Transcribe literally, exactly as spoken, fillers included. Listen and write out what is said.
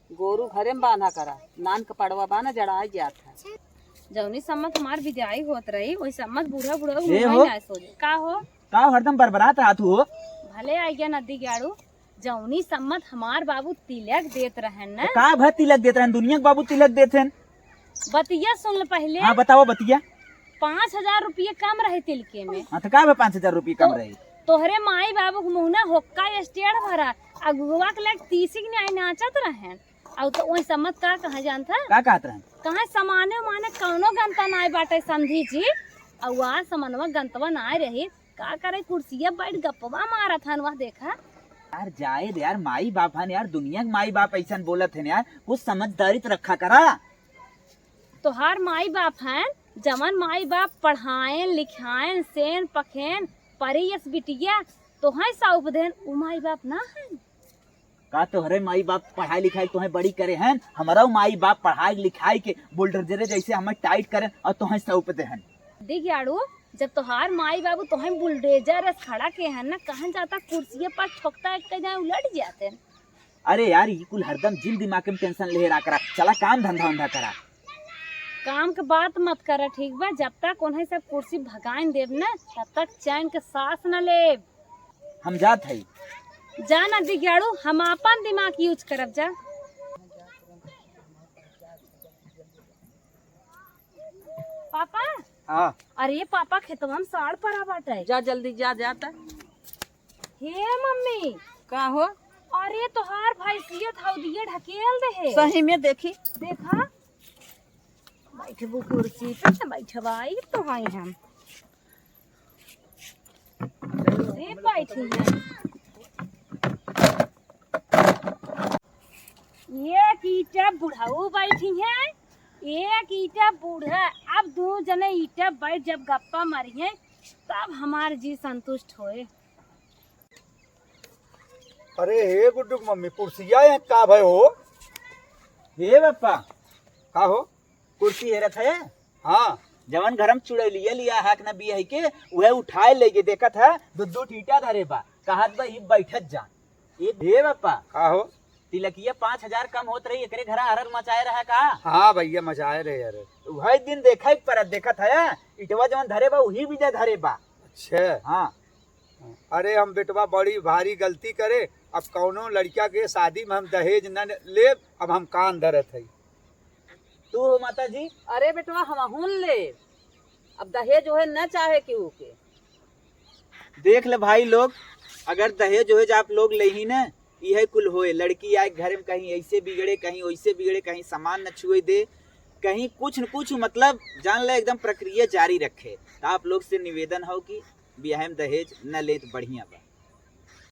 गोरू घरे में बांधा करा, नान के पड़वा बाना जड़ाई जात है। जौनी सम्मत हमार विदाई होत रही, वही सम्मत बूढ़ा बूढ़ा ए मुंह हो। ना सोझे। का हो? का हरदम बरबरात रहत हो? भले आइया नदी गाड़ू, जौनी सम्मत हमार बाबू तिलक देत रहन न। तो का भा तिलक देत रहन? दुनिया के बाबू तिलक देत हन। बतिया सुन ले पहिले। हाँ, बताओ बतिया। पाँच हजार रुपये कम रहे तिलके में। हाँ, तो का भा पाँच हजार रुपये कम तो रहे? तोहरे माई बाबू के मुँह ना होक्का स्टेड भरा, अगुआ के लग तीसी के न्याय नाचत रहन। अउ तो ओइ सम्मत का कहा जानत है? का कहत रहन? कहा समाने उमाने कौनो गंता नाय बाटे समधी जी। अउ आ समनवा गंतवा नाय रही, का करे कुर्सिया बैठ गपवा मारत हन वह देखा। यार जाए दे यार, माई बाप हन यार, दुनिया के माई बाप ऐसन बोलत हन यार, कुछ समझदारी तो रखा करा। तोहार माई बाप हन, जवन माई बाप पढ़ाएन लिखाएन सेन पखेन परी यस बिटिया तोहई सौंप देन, उ माई बाप ना हन। का तोहरे माई बाप पढ़ाई लिखाई तोहे बड़ी करे हन? हमरउ माई बाप पढ़ाई लिखाई के बुलडोजरे जैसे हमें टाइट करे अउर तोहे सौंप दे हन। देख याड़ू, जब तोहार माई बाबू तोहे बुलडोजर अस खड़ा के हन ना, कहन जाता कुर्सिये पर ठोकता एक जाए उलट जाते। अरे यार, ई कुल हरदम जिन दिमाग में टेंशन ले रहा करा, चला काम धंधा उंधा करा। काम के बात मत करा, ठीक बा? जब तक उन्हें सब कुर्सी भगाइन देब ना, तब तक चैन के सांस न लेब। हम जात हई। जा ना दिग्याड़ू, हम आपन दिमाग यूज करब जा। पापा। हाँ। अरे पापा, खेतवा में साँड़ परा बाटे। जा जल्दी जा, जा त। हे मम्मी। का हो? अरे तोहार भैंसिया धौदिया ढकेल दे है। सही में देखी। देखा। बैठबू कुर्सी पे त बैठवाई तो हई हम। से बैठी है। एक ईटा बुढ़ऊ बैठी है, एक ईटा बूढ़ा। अब दू जने ईटा बैठ जब गप्पा मारी है, तब हमार जी संतुष्ट होए। अरे हे गुड्डू के मम्मी, कुर्सिया यहाँ का भय हो? हे बापा। का हो? कुर्सी हेरत है? हाँ। जवन घर में चुड़ैलिया लिया है कि ना बियाह के, उहे उठाए ले के देखत है, दो दो ईटा धरे बा, कहत बा, "ई बैठत जा।" ए हे बापा। का हो? तिलकिया पाँच हजार कम होत रही, एकरे घरा अरर मचाए रहा का? हाँ भैया, मचाए रहे अरर। उहे दिन देखे परत देखत है, इटवा जवन धरे बा, उही बीजा धरे बा। अच्छा। हाँ। अरे हम बेटवा बड़ी भारी गलती करे, अब कौनो लड़किया के शादी में हम दहेज न लेब, अब हम कान धरत हई। तू हो माता जी? अरे बेटवा, हमहूँ न लेब, अब दहेज ओहे न चाहे केहू के। देख ले भाई लोग, अगर दहेज ओहेज आप लोग लेही न, इहे कुल होए, लड़की आए घर में कहीं ऐसे बिगड़े, कहीं वैसे बिगड़े, कहीं सामान न छुए दे, कहीं कुछ न कुछ, मतलब जान ले एकदम प्रक्रिया जारी रखे। तो आप लोग से निवेदन हो कि बियाह में दहेज न ले तो बढ़िया बा।